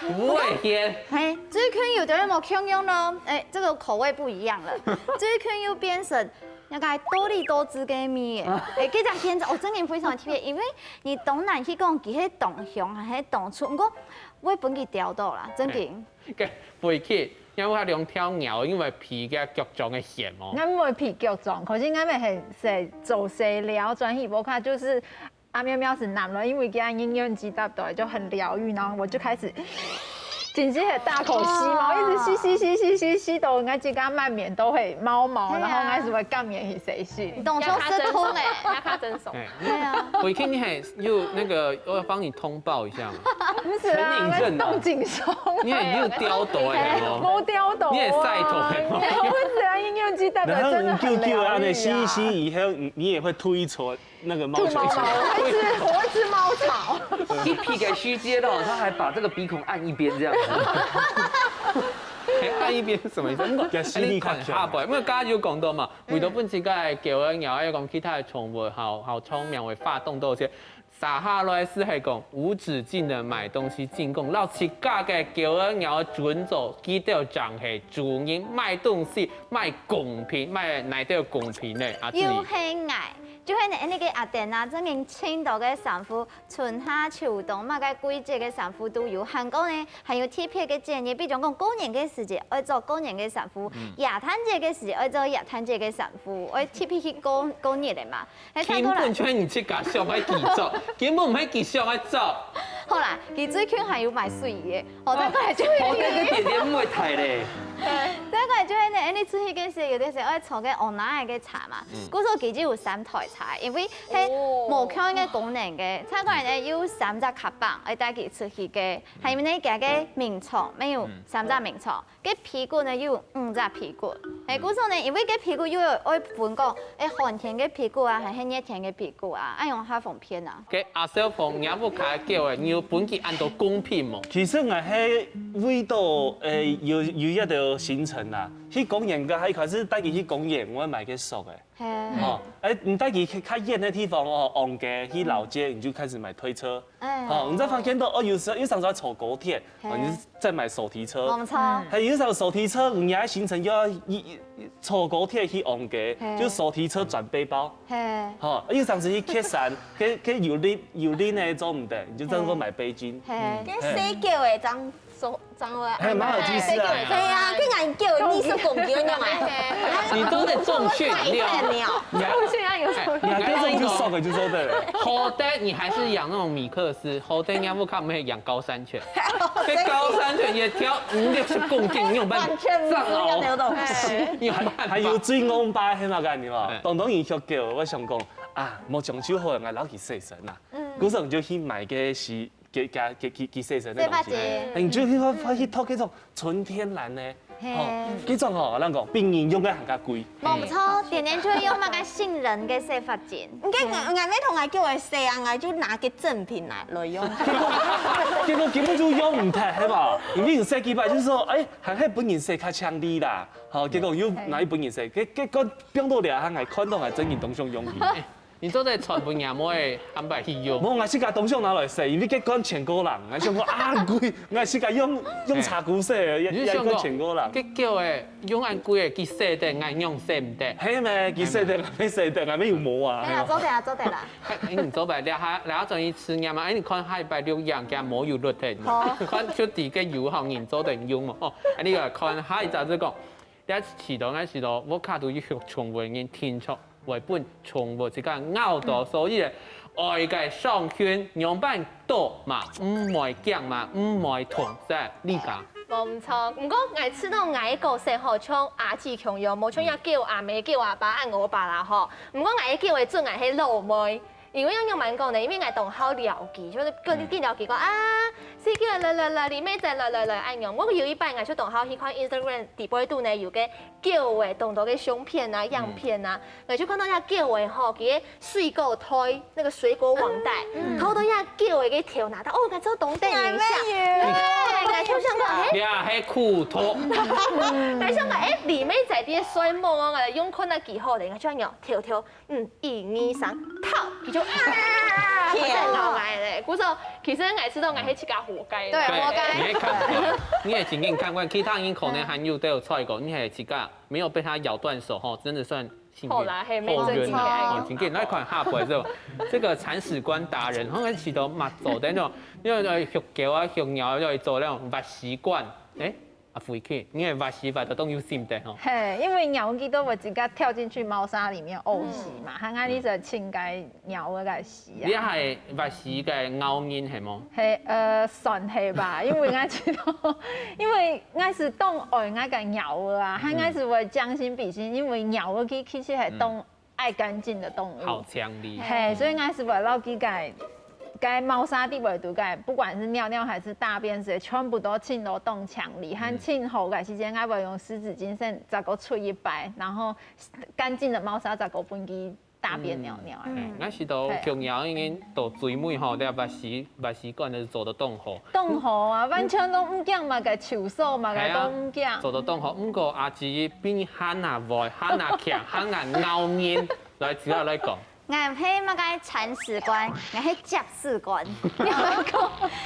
烏仔羶。係，最近有兜無共樣囉，欸，這個口味不一樣了。最近又變成該个多利多汁个味仔。欸，這隻羶，哦，正經非常特別，因為你當難去講佢係當香還係當臭，毋過會分佢叼到啦，正經。該回去，因為佢兩條貓，因為鼻佢腳掌个羶哦。𠊎毋會鼻腳掌，可是𠊎乜係，係做事了，轉去屋下就是 阿喵喵係男的，因為佢个音樂吉他隊就很療癒，然後我就開始緊接很大口吸毛，一直吸吸吸吸吸吸到𠊎自家滿面都係貓毛，然後𠊎就會甘願去洗洗。你懂說失控欸，那他真爽。對啊，我一聽你還有那個，我要幫你通報一下嘛。不是啊，成癮症啊。動靜鬆。你還有叼到欸，哦。沒叼到啊。你也曬到欸，哦。我不是啊，音樂吉他隊真的很療癒啊。然後你就給我按了吸一吸以後，你你也會吐一撮 那個貓球球。吐貓毛，我會吃，我會吃貓草。一屁股虛接到，他還把這個鼻孔按一邊這樣子。欸，按一邊是什麼意思？給吸力看起來。下背，因為剛剛有講到嘛，為了分自家个狗仔貓仔，講其他个寵物好，好聰明，會發動到一些。接下來係還講無止境的買東西進貢，讓自家个狗仔貓仔準做，佢兜正係主人，買東西，買公平，買哪兜公平呢？啊，自己。又係𠊎。就係呢，恁呢个阿典啊，正經盡多个衫褲，春夏秋冬，麼个季節个衫褲都有。還過呢，還有特別个節日，比如講過年个時節，愛著過年个衫褲；耶誕節个時節，愛著耶誕節个衫褲，愛特別去過過年个嘛。係，差不多啦。根本就係你自家想愛佢著，根本毋係佢想愛著。好啦，佢最近還有買睡衣个，哦，再過來就好，但是點點毋會太咧。再過來就係呢，恁呢出去个時，有个時愛坐个歐娜个車嘛，故所佢就有三台車，因為係無共个功能个，再過來呢有三隻卡棒，愛帶佢出去个，還有呢佢个眠床，乜有三隻眠床，个被骨呢有五隻被骨，係，故所呢，因為个被骨又有愛分講，誒，寒天个被骨啊，還係熱天个被骨啊，恁樣較方便啊。 該阿少峰，若屋下个狗仔，你有分佢恁多貢品無？其實𠊎係為著誒有有一條行程啦，去公園个，一開始帶佢去公園，𠊎買个索个，係，吼，誒，你帶佢去較遠个地方哦，往街去老街，你就開始買推車，哎，吼，你再發現到哦，有時候有常常坐高鐵，哦，你就再買手提車，無錯，還有時候手提車，你還行程又要一一坐高鐵去往街，係就手提車轉背包。 係，吼，有當時去蹶山，該該有拎有拎个做毋得，你就正過買背巾。係，該細狗个張手張了，嘿，馬爾濟斯啊對啊，跟俺狗二十公斤个嘛，你都得重訓，你有你哦，我現在有時候你還這種就瘦个就瘦的了。好歹你還是養那種米克斯，好歹人家屋下毋係養高山犬，被高山犬也挑五六十公斤，你有辦法完全不是一樣的東西。你有辦法。還有最戇巴个係麼个你嘛哎？當當然畜狗，我想講啊，無將就好，𠊎摎佢洗身啦。故所就去買个是給給給給給洗身的東西。洗髮精哎，你就去發去討該種純天然的，吼，該種吼，人講比人用个還較貴。無錯，天天就用那個杏仁个洗髮精。你看俺俺妹同俺狗仔洗啊，俺就拿个正品來來用。結果根本就用毋忒，係吧？因為有洗幾擺，就是說，哎，還係分人洗較強力啦。好，結果又拿去分人洗，結結果放到這下，還看到還真正當想用佢。你做得傳分阿妹，安排去用。無，𠊎自家當想拿來洗，因為結果全過人，𠊎想講啊貴，𠊎自家用用茶壺洗，也也看全過人。該狗仔用恁貴个，佢洗得，𠊎用洗毋得。係咩？佢洗得，𠊎毋洗得，𠊎毋有毛啊。哎呀，做得啊，做得啦。哎，你做白，這下這下轉去試驗嘛，哎，你看下禮拜六樣，佢無有落忒，看就知該有好人做得用嘛。哦，哎，你來看下一隻就講，這試到，𠊎試到，屋下都有畜寵物个人定著會分寵物自家咬到，所以愛个上圈，仰般都嘛毋會驚嘛，毋會痛，在你家。無毋著，毋過𠊎試著𠊎个角色吼，像阿姊共樣，無像隻狗阿姆、狗阿爸恁惡霸啦吼。毋過𠊎个狗會準𠊎係老妹，因為仰般講呢？因為𠊎當好撩佢，就係緊緊撩佢講啊，細狗來來來，你妹仔來來來，恁樣。我有一擺𠊎就當好去看Instagram底背肚呢有个狗个當多个相片啊、樣片啊，𠊎就看到隻狗个吼，佢个水果袋，那個水果網袋，偷到隻狗个个頭那，哦，𠊎就當得人惜。對，𠊎就想講，嘿，你啊，係苦頭。𠊎想講，哎，你妹仔在睡目哦，𠊎用看到幾好个，𠊎就恁樣偷偷，嗯，一二三，跑，佢就啊，佢就跑來咧。故所其實𠊎知道𠊎係自家活該。對，活該。你係看過，你係真正看過，其他人可能還有都有菜過，你係自家沒有被牠咬斷手吼，真的算幸運。好啦，嘿，沒好運真正啊，哦，真正來看下背之後，這個鏟屎官達人，好像起到蠻早的那種，因為呃，畜狗啊、畜貓要做那種挖屎官，哎，啊，回去，你係挖屎挖到當有心得吼。嘿，因為鳥佢都會自家跳進去貓砂裡面屙屎嘛，它那裡就清該鳥个屎啊。你係挖屎个咬人係無？嘿，呃，算係吧，因為𠊎知道，因為𠊎係當愛𠊎个鳥仔啊，它𠊎係會將心比心，因為鳥仔佢其實係當愛乾淨的動物。好強力。嘿，所以𠊎係會摎佢个，个貓砂底背肚个，不管是尿尿還是大便之類，全部都清到當強力，和清好个時間，𠊎會用濕紙巾先再過捽一擺，然後乾淨的貓砂再過分佢大便尿尿啊。嗯，𠊎知道畜貓已經到最尾吼，這挖屎挖屎官係做到當好。當好啊，完全都毋驚麼个臭臊，麼个都毋驚。做到當好，毋過阿姊比你還較會，還較強，還較咬人。來，主要來講， 𠊎毋係麼个鏟屎官，𠊎係接屎官。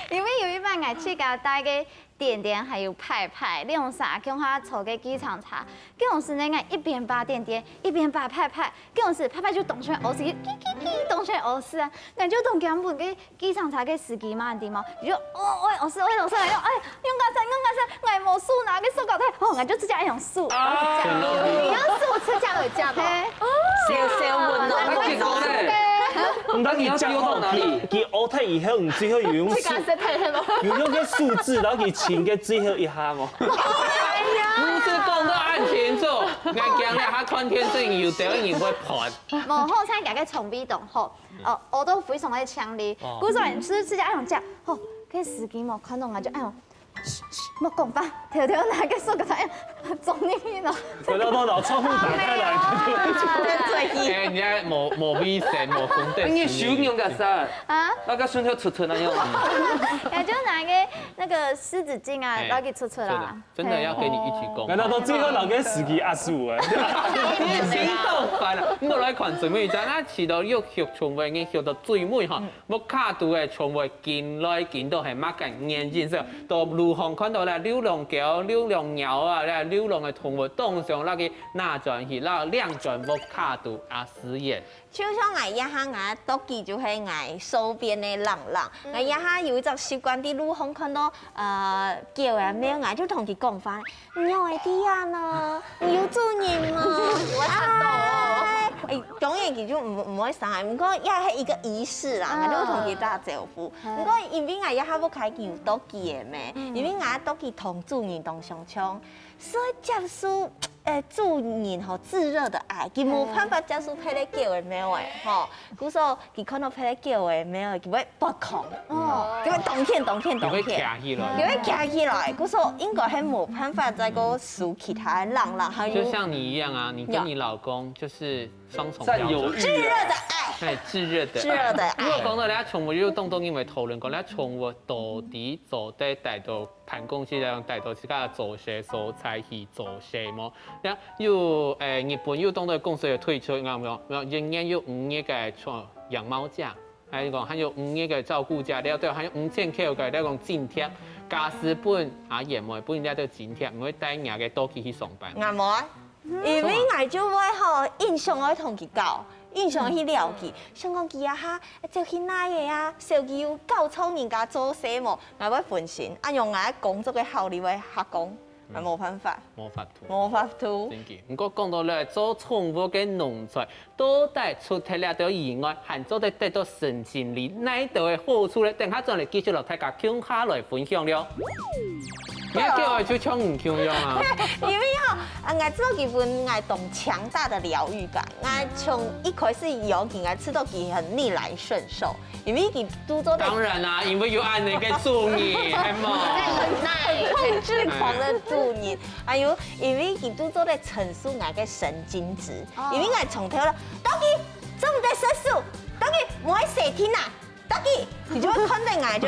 因為有一擺𠊎自家帶个點點還有派派，兩儕共下坐个計程車，該時呢𠊎一邊揹點點，一邊揹派派，該時派派就當像屙屎，嘰嘰嘰，當像屙屎啊，𠊎就當驚分該計程車个司機罵，你知無？就哦，喂，屙屎，喂，屙屎，哎，用該聲，用該聲，𠊎無手拿个塑膠袋，哦，𠊎就直接用手，啊，你用手直接會接哦。嘿。小小溫暖，我跟你講嘞。毋但佢接好，佢佢屙忒以後，你最後有用手，自家先睇下咯。有用个手指，然後佢親个最後一下哦。哎呀，不是講到恁清楚，𠊎驚了，他看天色有得人會判。無好彩，佢个腸胃當好，哦，屙到非常个清利。哦。故所你是自家用接，吼，該司機無看到，𠊎就哎喲。 莫講話，偷偷拿个塑膠袋裝入去咯。回到頭腦，窗户打開來，哎，人家某某医生、某公队，你手用个啥？啊？那个顺手出出那样。也就拿个那个湿纸巾啊，哎，然后给出出啦。真的要跟你一起共。难道到最后拿个司机阿叔哎？你心动烦了，我来看最尾一张，那起到又学从外面学到最尾哈。 屋下肚个蟲會緊來緊到係麼个原因？所以到路項看到咧流浪狗、流浪貓啊，咧流浪个動物，當想拿佢拿轉去，拿領轉屋下肚啊，實驗。就像𠊎一下，𠊎肚記就係𠊎手邊个冷冷。𠊎一下有一隻習慣，在路項看到呃狗啊貓，𠊎就同佢講話。 你有idea啊呢？你有主人嗎？你會嚇到哦。哎，哎，當然佢就毋毋會傷害，毋過也係一個儀式啦，啊。𠊎就同佢打招呼。嗯。毋過因為𠊎也還無開始有肚記个咩，嗯。因為𠊎肚記同主人當相像，所以接受，呃，主人吼炙熱的愛，佢無辦法接受別个狗个貓个吼。嗯。 故所佢看到別个狗个貓，佢會發狂，哦。佢會當譴當譴當譴，佢會徛起來。佢會徛起來。故所應該係無辦法再過輸其他个人啦，還有就像你一樣啊，你跟你老公就是雙重標準。佔有慾啊。炙熱的愛。哎，炙熱的愛。炙熱的愛。如果講到人家寵物，又動動因為討論講，人家寵物到底做得帶到辦公室，帶到自家做事所在去做事無？ 呀，有，誒，日本有當多公司有推出，有無？有，一年有五日个養貓假，還有講還有五日个照顧假，了對，還有五千塊个，了講津貼，假使分啊，員工分了對津貼，毋會帶若个肚記去上班。𠊎無啊，因為𠊎就會吼，印象愛同佢搞，印象去了解，想講佢啊哈，就去哪个啊，小佢有搞錯人家做事無，𠊎會分心，啊用𠊎工作个效率會下降。 啊，無辦法。無法度。無法度。真个。毋過講到咧，做寵物个農場，到底除忒了對以外，還做得得到身心靈哪兜个好處咧？等下轉來繼續摎大家共下來分享了。你看叫我就像你共樣啊。因為吼，啊，𠊎知道佢分𠊎當強大的療癒感，𠊎從一開始養佢，𠊎知道佢很逆來順受。 因為佢拄做得當然啦，因為有恁樣个主人，係無？很控制狂的主人，還有因為佢拄做得承受𠊎个神經質，因為𠊎從頭到肚記做毋得洗手，肚記毋愛洗天啊，肚記，佢就會看等𠊎就。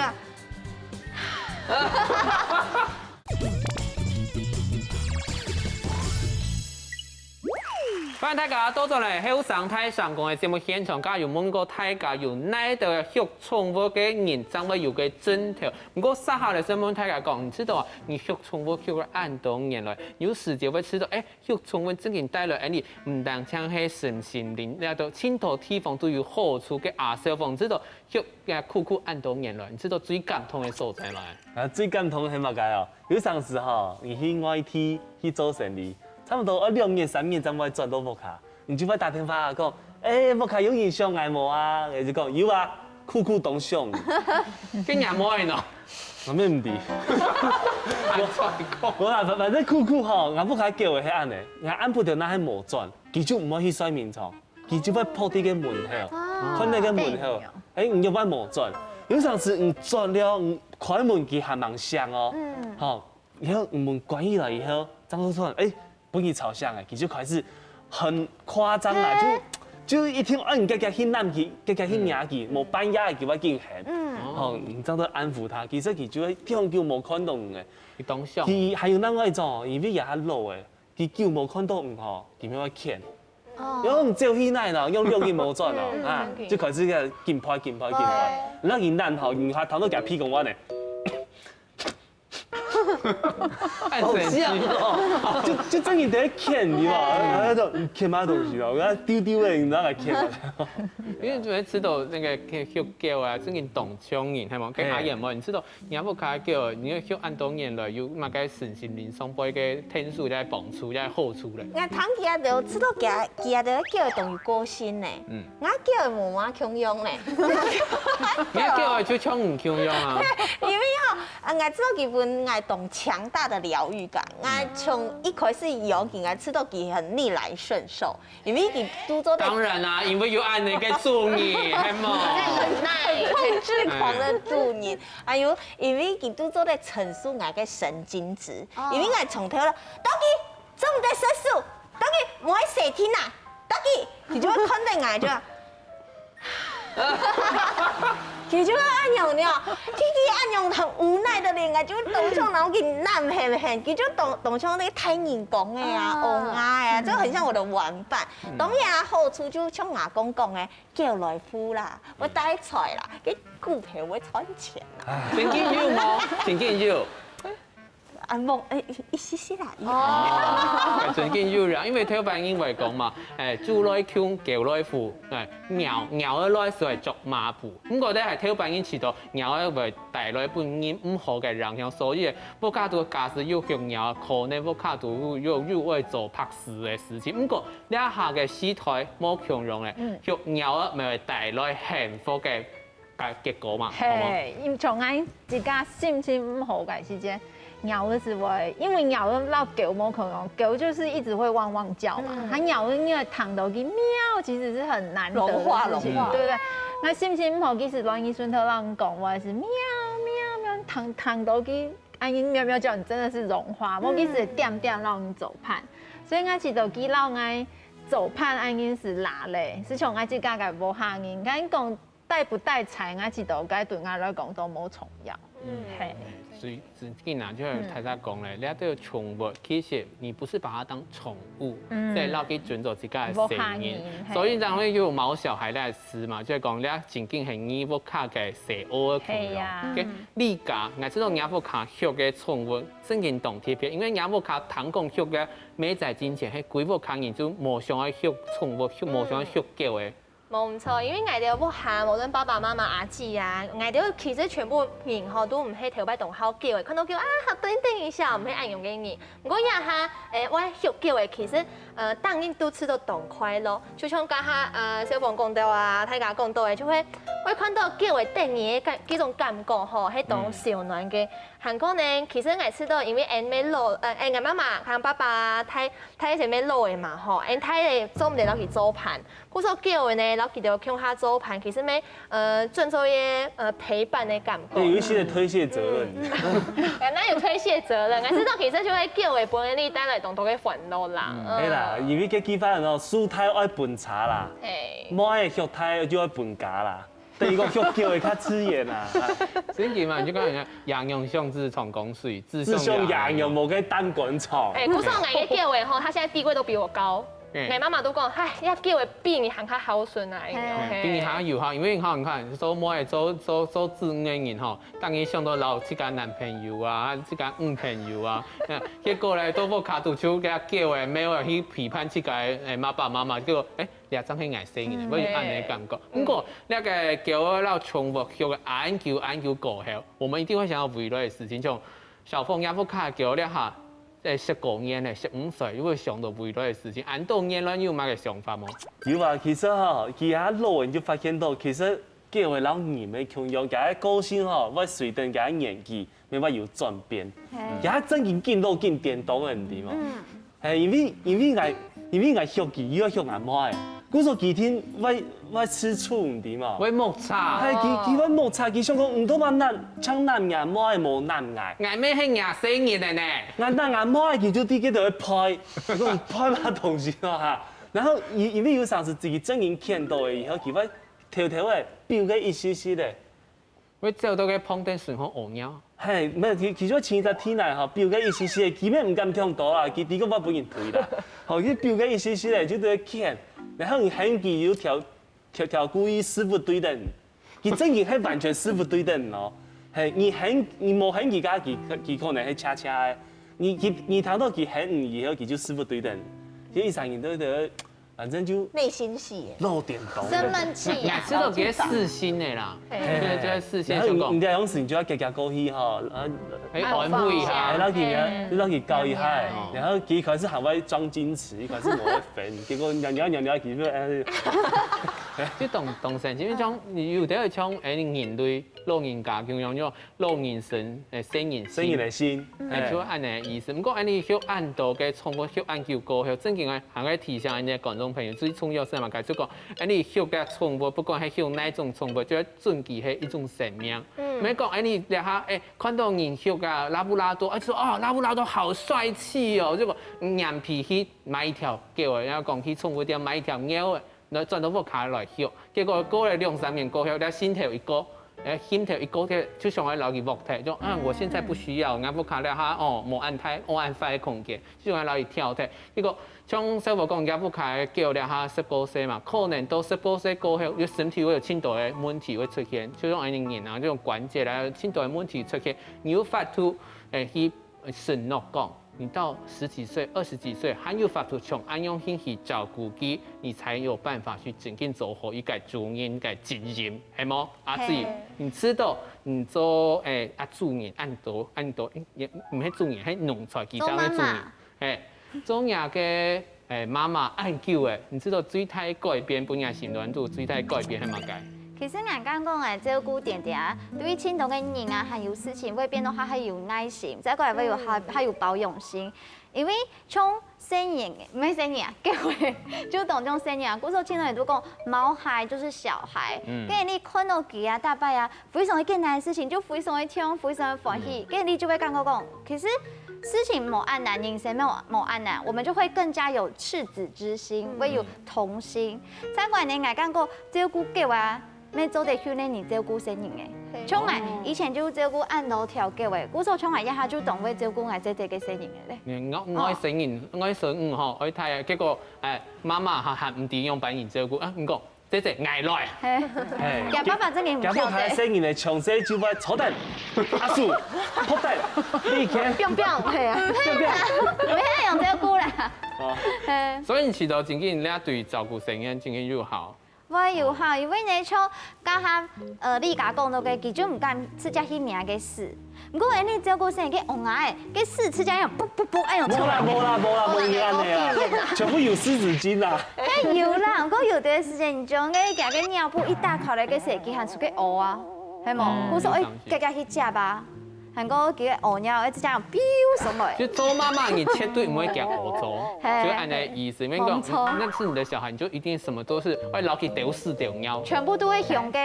歡迎大家倒轉來後生大聲公个節目現場，頭先有問過大家有哪兜畜寵物个人正會有个症頭。毋過接下來想問大家講，你知道啊，你畜寵物畜了恁多年來，有時節會知道，誒，畜寵物正經帶來恁樣，毋單淨係身心靈，這兜盡多地方都有好處个啊。小鳳，你知道畜這酷酷恁多年來，你知道最感動个所在無？啊，最感動係麼个哦？ 有成時吼，你去外地去做生理，差毋多愛兩日三日正會轉到屋下，你就會打電話講：「誒，屋下有人想𠊎無啊？」𠊎就講：「有啊，酷酷當想。」該若無愛喏。𠊎乜毋知。𠊎同你講。無啦，反反正酷酷吼，𠊎屋下狗係恁樣，𠊎暗晡頭若係無轉，佢就毋會去睡眠床。 佢就會仆在該門口，看該个門口，誒，你又會無轉。有成時你轉了，你開門佢還吂響哦，吼，然後你門關起來以後，正好突然，誒，分你吵醒誒，佢就開始很誇張啊，就就一定愛你遽遽去攬佢，遽遽去摸佢，無半夜佢會緊喊，吼，你正在安撫他，其實佢就會當久無看到你誒。佢當想。佢還有另外一種，因為也較老誒，佢久無看到你吼，佢乜會譴。然後你走去哪啦，用兩日無轉哦，啊，就開始个緊拍緊拍緊拍，然後你難好，你還談到佢屁股彎呢。好像哦，就就真个在騙你嘛，然後就騙麼東西嘛，我要丟丟的，你知道來騙。因為昨天吃到那個畜狗啊，真个當傷人，係無？跟阿燕無，你吃到你阿婆家狗，你要畜恁多年了，有麼个身心靈上背个天數在幫助，在好處咧？𠊎聽佢啊，就知道佢啊，佢啊，就叫等於過身呢。嗯，𠊎叫無嘛共樣呢。你阿狗就像你共樣啊。因為吼，啊，𠊎知道佢分𠊎當強大的療愈感，𠊎從一開始養佢，𠊎知道佢很逆來順受，因為佢都做得當然啦，因為有恁樣个主人，係無？控制狂的主人，哎喲，因為佢都做得承受𠊎个神經質，因為𠊎從頭了，到底做毋得洗手，到底莫洗天啊，到底，佢就會看等𠊎就。佢就會恁樣呢，弟弟恁樣很無奈的臉，𠊎就會當場拿佢攬狠狠，佢就當當像那個大人公个啊，哦啊，就很像我的玩伴。當然啊，好處就像阿公講个，狗來護啦，我帶菜啦，个股票會賺錢啦。真个有無？真个有。啊，無，哎，一息息啦。哦，真个有啦，因為頭擺人會講嘛，哎，豬來共，狗來護，哎，貓貓仔來就會著抹布。毋過咧，係頭擺人知道貓仔會帶來分人毋好个影響，所以屋下肚假使有畜貓，可能屋下肚又又會做白事个事情。毋過這下个時代無共樣咧，畜貓仔會帶來幸福个个結果嘛，好無？嘿，因為像𠊎自家心情毋好个時節，貓仔係會，因為貓仔摎狗無共樣，狗就是一直會汪汪叫嘛，它貓仔因為聽到佢喵，其實是很難得的事情，融化融化對不對？那心情毋好，其實亂一順頭人講，我也是喵喵喵，聽聽到佢，哎，你喵喵叫，你真的是融化，我其實點點讓你做伴，所以𠊎知道佢摎𠊎做伴，哎，你是拉嘞，是從𠊎自家个屋下人，跟你講。 帶不帶財，𠊎知道，該對𠊎來講都無重要。嗯，嘿，所以真个啊，就像大家講咧，這兜寵物其實你不是把它當寵物，在那邊尊重自家的生命，所以然後又有毛小孩來吃嘛，就係講這真正係你屋下个細奧个朋友。跟你家，𠊎知道你屋下畜个寵物真正當特別，因為你屋下聽講畜个，每在之前，係歸屋下人就無想愛畜寵物，無想愛畜狗个。 無毋著，因為𠊎兜屋下，無論爸爸媽媽、阿姊啊，𠊎兜其實全部人吼，都毋係頭擺當好狗个，看到狗啊，好等等一下，毋係恁樣个人。毋過這下，誒，𠊎畜狗个，其實，呃，逐日都試到當快樂。就像剛剛，呃，小鳳講到啊，大家講到个，就會會看到狗个得意个感，這種感覺吼，係當燒暖个。還過呢，其實𠊎試到，因為𠊎乜老，呃，𠊎媽媽、還爸爸，大大姐乜老个嘛吼，𠊎大个做毋得摎佢做伴。 故所狗仔呢，摎佢兜共下做伴，其實乜，呃，準做一個，呃，陪伴个感覺。對，有一些的推卸責任。哎，哪有推卸責任？還係講其實就係狗仔本身帶來當多个煩惱啦。嗯，係啦，因為這句話呢，樹大愛分杈啦，哎，莫愛畜大就愛分家啦。等於講畜狗會較自然啦。所以嘛，你就講人家羊羊相自長江水，自自相羊羊無个擔竿長。哎，故所𠊎个狗仔吼，牠現在地位都比我高。 哎，媽媽都講，唉，這狗仔比你還較孝順啊，哎喲，比你還有孝，因為你看，你看，做妹做做做子女个人吼，當然想到摎自家男朋友啊，自家女朋友啊，結果咧，到屋下肚就該狗仔，沒有去陪伴自家个爸爸媽媽，結果哎，這正係𠊎細人，會有恁樣个感覺。不過，那個狗仔摎寵物畜个恁久恁久過後，我們一定會想到未來个事情，像小鳳，你屋下狗這下 在十九年咧，十五歲，有會想到未來个事情，恁多年來有麼个想法無？有啊，其實吼，佢較老人就發現到，其實狗仔摎人个共樣，佢个個性吼，會隨等佢个年紀，慢慢有轉變。佢正經緊老緊顛倒个，你知無？係，因為因為𠊎因為𠊎畜佢，又愛畜阿妹，故所佢定會 會吃醋，你知無？會摩擦。係，佢佢會摩擦，佢想講，毋通嘛，若像若若妹無若𠊎。𠊎乜係若細人个呢。𠊎若若妹，佢就直接就會拍，講拍麼東西咯哈。然後因因為有成時自己正經見到个以後，佢會偷偷个，比如个一息息个，會走到个旁邊順風屙尿。嘿，無，其其實前隻天來吼，比較一息息，佢乜毋敢忒多啦，佢知講會分人追啦。吼，佢比較一息息咧，就對佢牽，然後你喊佢有條條條故意屎朏對等，佢正經係完全屎朏對等哦。嘿，你喊你無喊佢个，佢佢可能係恰恰个，你佢你聽到佢喊你以後，佢就屎提對等，就一儕人都都，反正就內心戲耶。漏點懂。生悶氣呀。也知道佢係私心个啦，嘿。對，就係私心想講。然後你你這樣子，你就要遽遽過去哈，然後哎，安慰一下。哎，讓佢，嗯。讓佢教一下，嗯。然後佢一開始還會裝矜持，一開始無會分，結果人家人家佢就哎，就當當神奇，因為像有的像哎人類老人家，就像老人生，哎，細人生。細人个心，哎，哎。就恁呢意思。毋過恁呢畜恁多个寵物，畜恁久過後，正經个還愛提醒恁呢觀眾朋友，最重要係麼个？就講，恁呢畜个寵物，不管係畜哪種寵物，就要尊佢係一種生命。嗯。毋係講恁呢這下，哎，看到人畜啊，拉布拉多，啊，就說：「哦，拉布拉多好帥氣哦。」結果，嗯，眼皮去買一條狗仔，然後講去寵物店買一條貓仔， 來轉到屋下來畜。結果過了兩三年過後，這心頭一過，哎，心頭一過，就想愛摎佢㧒忒，就：「啊，我現在不需要，𠊎屋下這下哦，無恁大，無恁闊个空間，就想愛摎佢挑忒。」結果像師傅講，𠊎屋下个狗這下十過歲嘛，可能到十過歲過後，佢身體會有盡多个問題會出現，就像恁呢人啊，這種關節啊，盡多个問題出現，你有法度，哎，去承諾講， 你到十幾歲、二十幾歲，還有法度像恁樣去照顧佢，你才有辦法去真正做好一個主人个責任，係無？阿姊，嘿。你知道你做，哎，啊，主人恁多，恁多，也毋係主人，係奴才，其他个主人。做媽媽。嘿，做若个，哎，媽媽恁久个，你知道最大改變，分若心內肚最大改變係麼个？其實𠊎感覺，哎，照顧定定，對於盡多个人啊，還有事情，會變到較較有耐心，再過來會有較，嗯。較有包容心。 因為像細人，毋係細人啊，狗仔，就當像細人啊。故所盡多人都講，毛孩就是小孩。嗯。該你看到佢啊，逐擺啊，非常个簡單个事情，就非常个暢，非常个歡喜。嗯。該你就會感覺講，其實事情無恁難，人生無，無恁難，我們就會更加有赤子之心，嗯。會有童心。再過來呢，𠊎感覺照顧狗啊， 乜做得訓練你照顧細人仔。嘿。像𠊎以前就照顧恁多條狗仔，故所像𠊎這下就當會照顧𠊎姊姊个細人仔咧。你愛，愛細人，愛孫女吼，愛大个，結果，哎，媽媽還，還毋知仰般人照顧啊，你講，姊姊，𠊎來。嘿。嘿。佢爸爸真个毋曉得。佢屋下細人仔，從細就會坐等，阿叔，仆等，你以前。Biang biang，係啊。Biang biang。毋係恁樣照顧啦。哦。嘿。所以你試著真个，你對照顧細人真个有效。 會有效，因為呢，像剛剛，呃，麗佳講到个，佢就毋敢直接去摸个屎。毋過，恁呢照顧細人个嬰兒仔，个屎直接恁樣噗噗噗，恁樣出來。無啦，無啦，無啦，無恁樣啊。全部有濕紙巾啦。嘿，有啦，毋過有的時間，你將个佢个尿布一打開來，个時候，佢還出去屙啊，係無？嗯。故所，哎，遽遽去接啊。 還過佢个屙尿，一直恁樣飆上來。就做媽媽，你絕對毋會驚屙糟，嘿。就恁呢意思。因為講，無錯。那是你的小孩，你就一定什麼都是會摎佢丟屎丟尿。全部都會熊的。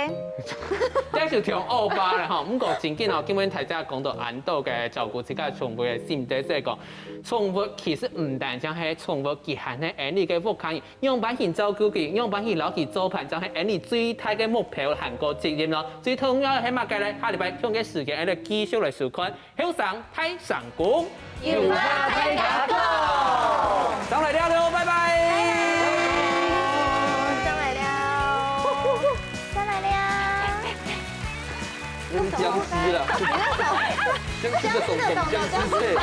這就忒惡霸了哈。毋過真緊哦，今天大家講到恁多个照顧自家寵物个心得，所以講，寵物其實毋單淨係寵物，佢還係恁呢个屋下人 仰般去照顧佢，仰般去摎佢做伴，正係𠊎俚最大个目標，還過責任咯。最重要个係麼个呢？下禮拜共个時間，𠊎俚繼續來收看《後生大聲公》。有話大家講。上來尞咯，拜拜。上來尞。上來尞。那是僵屍了。僵屍的手，僵屍的手，僵屍的手。